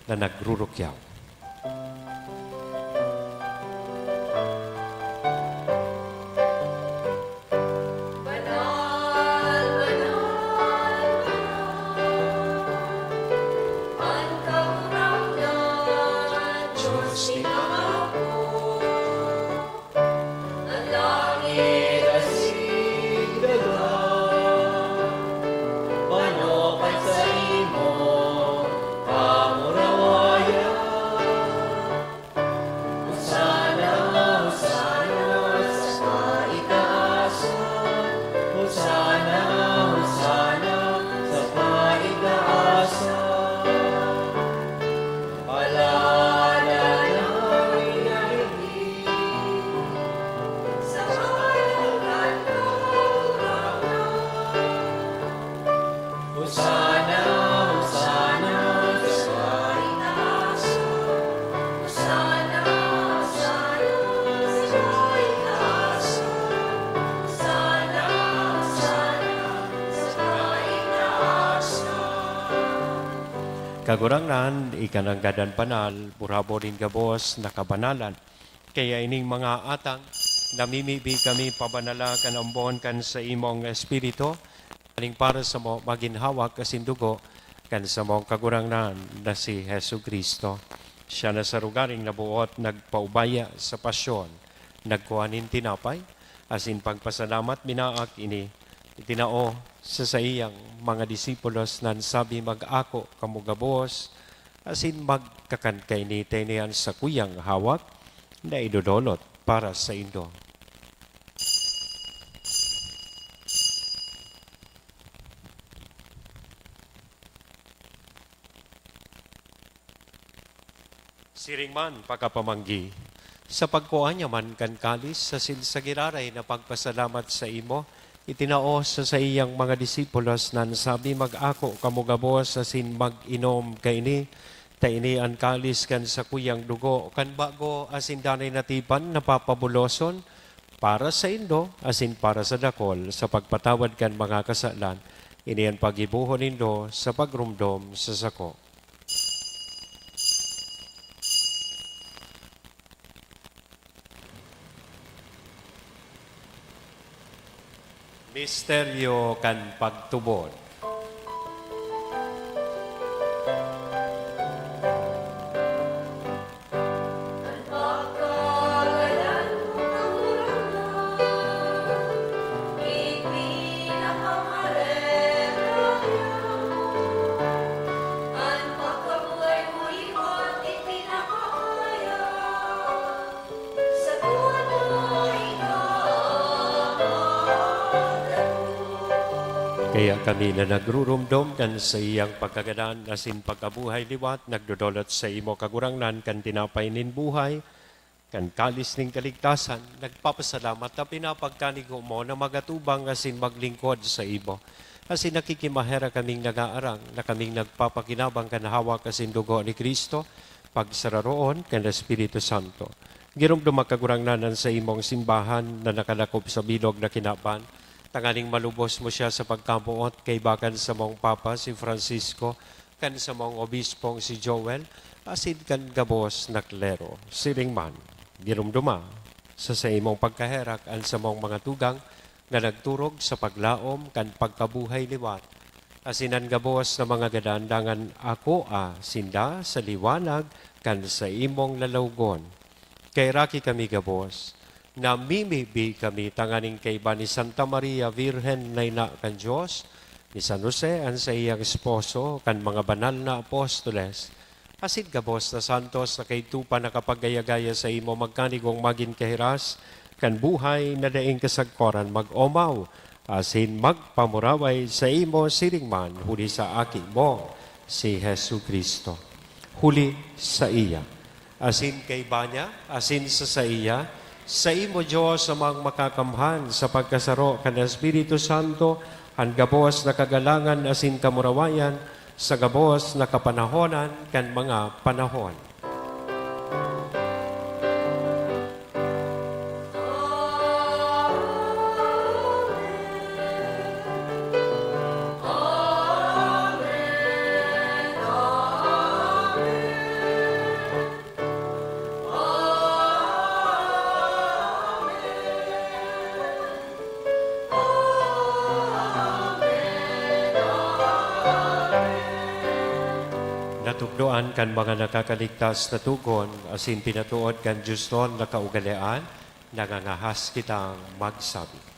na nagrurukyaw. Banal, banal, banal, an Kagurangnan, Dios nin mga apo. An langit asin daga, panopan saimo, kamurawayan. Hosana, Hosana sa kaitaasan. Hosana, Hosana sa kaitaasan. Paladan na rin sa ngaran kan Kagurangnan. Hosana, Hosana sa kaitaasan. Hosana, Hosana sa kaitaasan. Hosana, Hosana sa kaitaasan. Kagurangnan, ika nanggad an banal, purabo nin gabos na kabanalan. Kaya ining mga atang, namimibi kami pabanala kan ambon kan saimong Espiritu, aning para samo magin hawak asin dugo kan samong Kagurangnan na si Jesu-Cristo. Siya na sa rogaring naboot nagpaubaya sa pasyon, nagkua nin tinapay, asin pagpasalamat minaak ini, itinao sa saiyang mga disipulos na sabi, "Mag-ako kamo gabos, asin magkakan kaini, ta ini an sakuyang hawak na idodolot para saindo." Siring man, pakapamanggi, sa pagkua niya man kan kalis, asin sa giraray na pagpasalamat saimo, itinao sa saiyang mga disipulos na sabi, "Mag-ako kamo gabos asin mag-inom kaini, ta ini an kalis kan sakuyang dugo kan bago asin danay na tipan na papabuloson para saindo asin para sa dakol sa pagpatawad kan mga kasalan. Ini an paggibohon nindo sa pagromdom sa sako." Misteryo kan pagtubod. Kaya kami na nagruromdom kan saiyang pagkagadan asin pagkabuhay liwat, nagdodolot saimo, Kagurangnan, kan tinapay nin buhay, kan kalis nin kaligtasan, nagpapasalamat ta pinapagkanigo mo na magatubang asin maglingkod saimo. Asin nakikimaherak kaming nagaarang na kaming nagpapakinabang kan hawak asin dugo ni Cristo, pagsararoon kan Espiritu Santo. Giromdoma, Kagurangnan, an saimong simbahan na nakalakop sa bilog na kinaban, tanganing malubos mo siya sa pagkamoot kaiba kan samong Papa, si Francisco, kan samong obispong si Joel, asin kan gabos na klero. Siring man, giromdoma sa saimong pagkaherak an samong mga tugang na nagturog sa paglaom kan pagkabuhay liwat, asin an gabos na mga gadan, dangan akoa sinda sa liwanag kan saimong lalawgon. Kaheraki kami gabos, namimibi kami tanganing kaiba ni Santa Maria Virgen na ina kan Dios, ni San Jose an saiyang esposo, kan mga banal na apostoles, asin gabos na santos na kaidto pa nakapagaya-gaya saimo, magkanigong magin kahiras kan buhay na daing kasagkoran, mag-omaw asin magpamuraway saimo siring man huli sa Aki mo, si Jesu-Cristo. Huli saiya, asin kaiba niya, asin sa saiya, saimo, Dios Amang Makakamhan, sa pagkasaro kan Espiritu Santo, an gabos na kagalangan asin kamurawayan, sa gabos na kapanahonan kan mga panahon. Natukdoan kan mga nakakaligtas na togon asin pinatood kan diosnon na kaugalean, nangangahas kitang magsabi.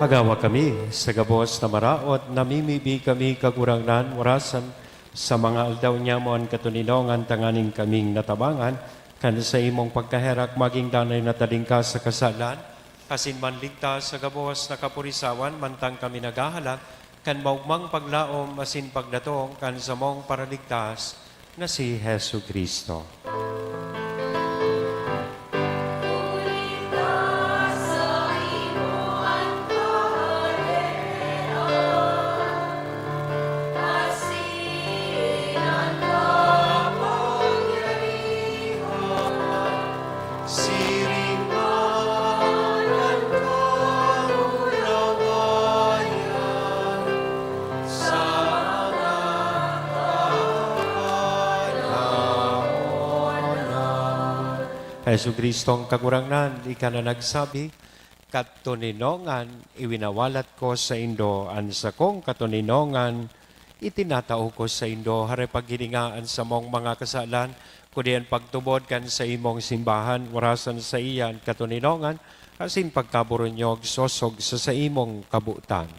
Hagawa kami sa gabos na maraot, namimibi kami, Kagurangnan, orasan sa mga aldaw niamo an katoninongan tanganing kaming natabangan kan saimong pagkaherak, magin danay na talingkas sa kasalan, asin manligtas sa gabos na kapurisawan, mantang kami naghahalat kan maogmang paglaom asin pagdatong kan samong Paraligtas na si Jesu-Cristo. Jesu-Cristong Kagurangnan, ika na nagsabi, "Katoninongan, iwinawalat ko saindo an sakong katoninongan, itinatao ko saindo." Hare paghilinga an samong mga kasalan, kundi an pagtubod kan saimong simbahan, orasan saiya an katoninongan, asin pagkaboronyog sosog sa saimong kabotan.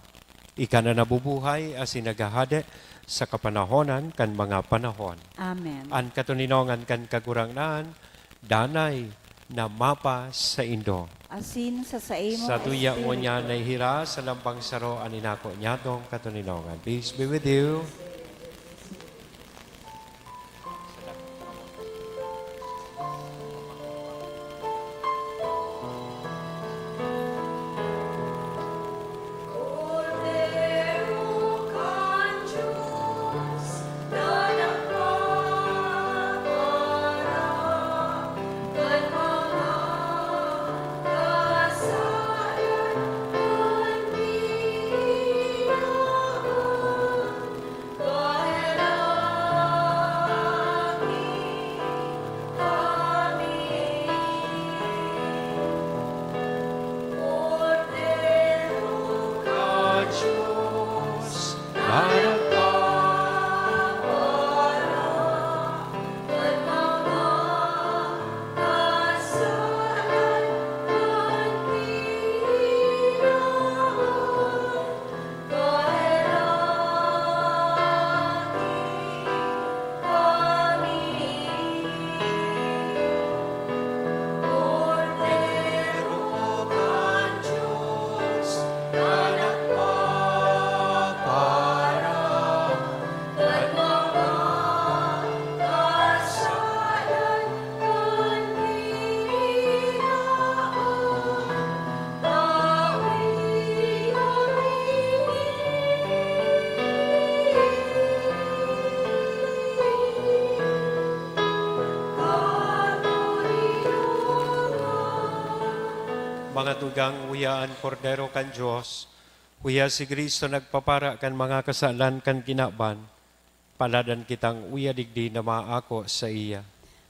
Ika na nabubuhay asin naghahade sa kapanahonan kan mga panahon. Amen. An katoninongan kan Kagurangnan, danay na mapasaindo. Asin sa saimo Sa tuya espiritu. Ngunyan nahihira sa lambang saro an inako niyatong katoninongan. Peace be with you. Mga tugang, uya an Kordero kan Dios, uya si Cristo nagpapara kan mga kasalan kan kinaban. Paladan kitang uya digdi na maako saiya.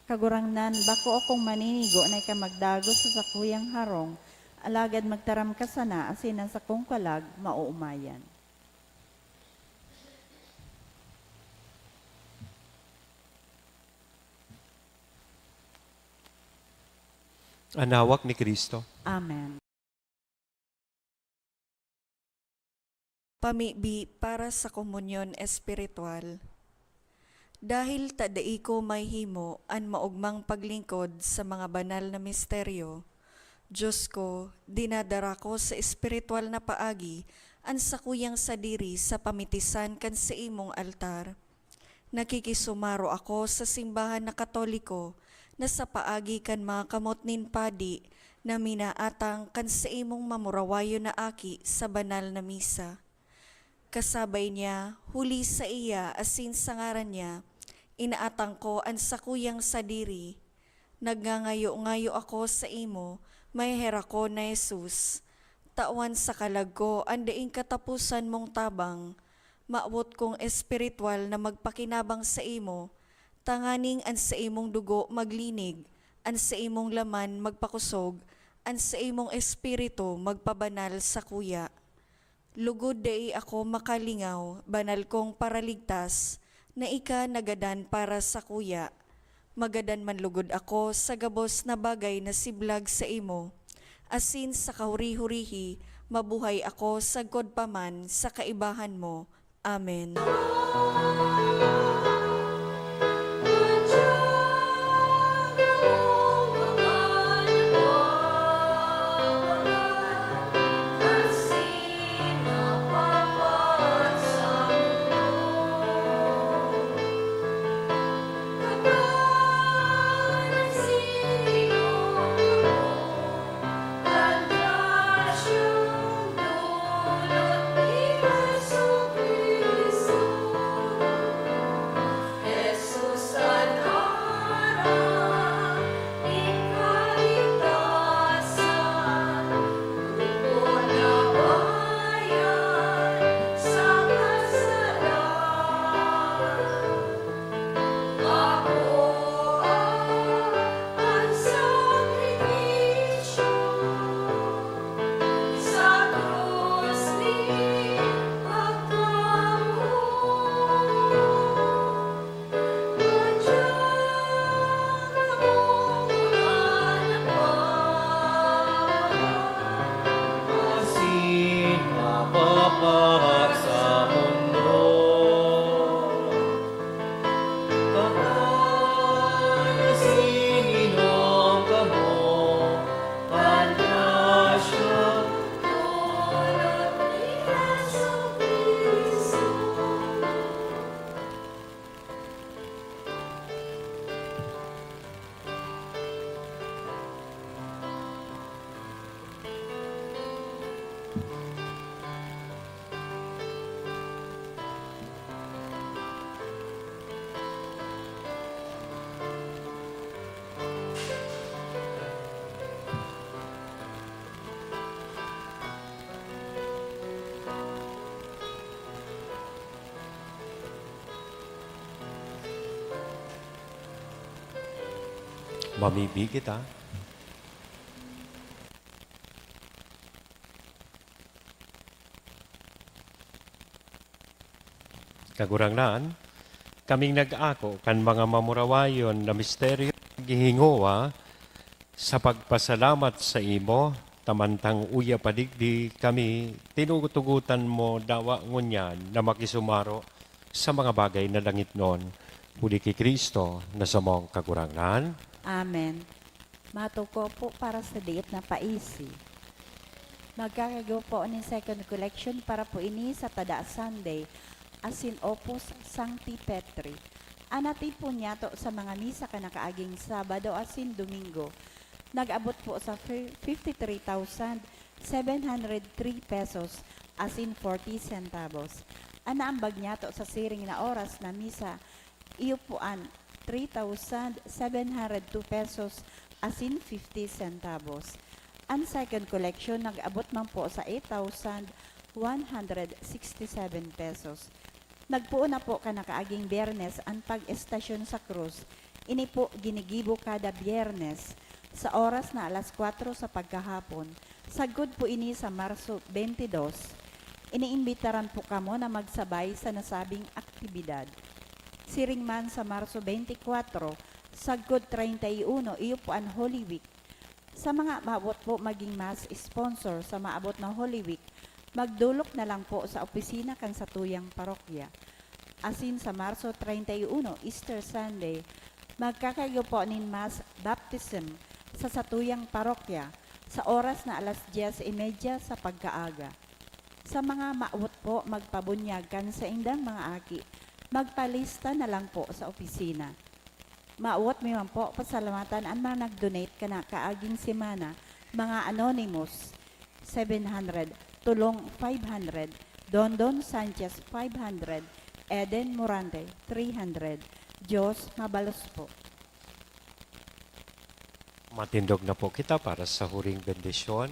Kagurangnan, bako akong maninigo na ika magdagos sa sakuyang harong, alagad magtaram ka sana asin an sakong kalag maoomayan. An hawak ni Cristo. Amen. Pamibi para sa komunyon espiritual. Dahil ta dai ko mahimo an maogmang paglingkod sa mga banal na misteryo, Diyos ko, dinadara ko sa espiritual na paagi an sakuyang sadiri sa pamitisan kan saimong altar. Nakikisumaro ako sa simbahan na Katoliko na sa paagi kan mga kamot nin padi na minaatang kan saimong mamurawayon na aki sa banal na misa. Kasabay niya, huli saiya asin sa ngaran niya, inaatang ko an sakuyang sadiri. Nagngangayo-ngayo ako saimo, maheherakon na Jesus. Tawan sa kalag ko an daing kataposan mong tabang. Mawot kong espiritual na magpakinabang saimo, tanganing an saimong dugo maglinig, an saimong laman magpakosog, an saimong espiritu magpabanal sakuya. Lugod dai ako makalingaw, banal kong Paraligtas, na ika nagadan para sakuya. Magadan man lugod ako sa gabos na bagay na siblag saimo, asin sa kahuri-hurihi, mabuhay ako sagkod pa man sa kaibahan mo. Amen. Mamibi kita. Kagurangnan, kaming nag-ako kan mga mamurawayon na misteryo naghihingowa sa pagpasalamat sa imo, ta mantang uya pa digdi kami, tinutugotan mo dawa ngunyan na makisumaro sa mga bagay na langitnon, huli ki Cristo na samong Kagurangnan. Amen. Matuko po para sa diit na paisi. Magkakagwa po nin second collection para po ini sa Tada Sunday, asin Opus Sancti Petri. An natipon niyato sa mga misa kan nakaaging Sabado asin Domingo, nag-abot po sa fifty-three thousand seven hundred three pesos asin forty centavos. An naambag niyato sa siring na oras na misa, iyo po an three thousand seven hundred two pesos asin fifty centavos. An second collection nag-abot man po sa eight thousand one hundred sixty-seven pesos. Nagpoon na po kan nakaaging Biyernes an pag-estasyon sa krus. Ini po ginigibo kada Biyernes sa oras na alas kwatro sa pagkahapon. Sagkod po ini sa Marso twenty-two. Iniimbitaran po kamo na magsabay sa nasabing aktibidad. Siring man sa Marso twenty-four, sagkod treinta y uno, iyo po an Holy Week. Sa mga maabot po magin mass sponsor sa maabot na Holy Week, magdolok na lang po sa opisina kan satuyang parokya. Asin sa Marso treinta y uno, Easter Sunday, magkakaigwa po nin mass baptism sa satuyang parokya sa oras na alas dyes y media sa pagkaaga. Sa mga maabot po magpabunyag kan saindang mga aki, magpalista na lang po sa opisina. Maabot mi man po pasalamatan an mga nag-donate kan nakaaging semana, mga anonymous, seven hundred, Tulong, five hundred, Dondon Sanchez, five hundred, Eden Morante, three hundred. Diyos mabalos po. Matindog na po kita para sa huring bendisyon.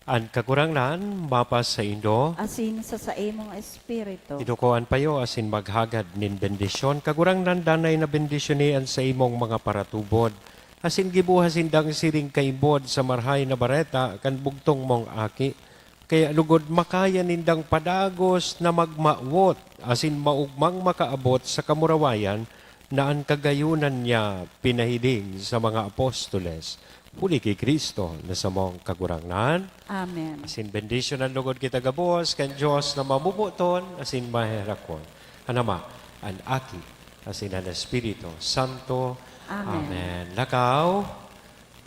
An Kagurangnan mapasaindo. Asin sa saimong espiritu. Iduko an payo asin maghagad nin bendisyon. Kagurangnan, danay na bendisyoni an saimong mga paratubod, asin giboha sindang siring kaibod sa Marahay na Bareta kan bugtong mong Aki. Kaya lugod makaya nindang padagos na magmawot asin maogmang makaabot sa kamurawayan na an kagayonan niya pinahiling sa mga apostoles, huli ki Cristo na samong Kagurangnan. Amen. Asin bendisyonan lugod kita gabos kan Dios na mamomoton asin maheherakon, an Ama, an Aki, asin an Espiritu Santo. Amen. Amen. Lakaw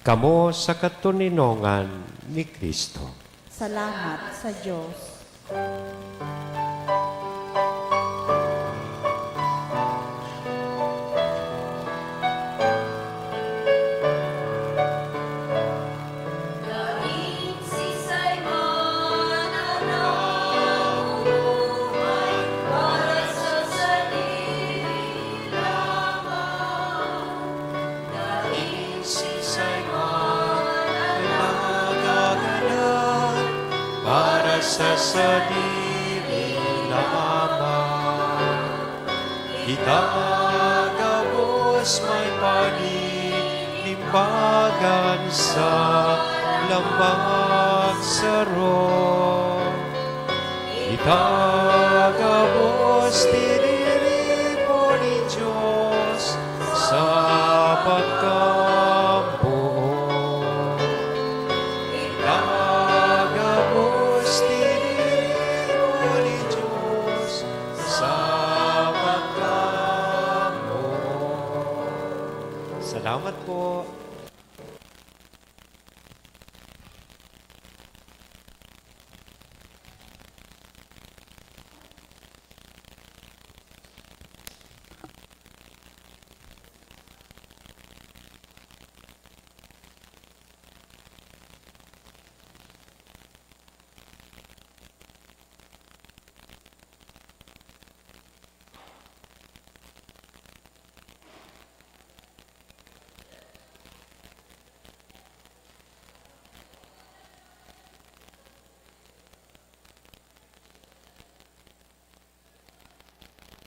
kamo sa katoninongan ni Cristo. Salamat sa Dios. Dai siisay man an nabubuhay para sa sadiri lamang. Dai siisay man an nagagadan para sa sadiri lamang. Kita gabos may pagtimbagan sa lambang saro. Kita gabos tiniripo nin Dios sa pagkabuo. Kita gabos tiniripo nin Dios sa pagkabuo. Salamat po.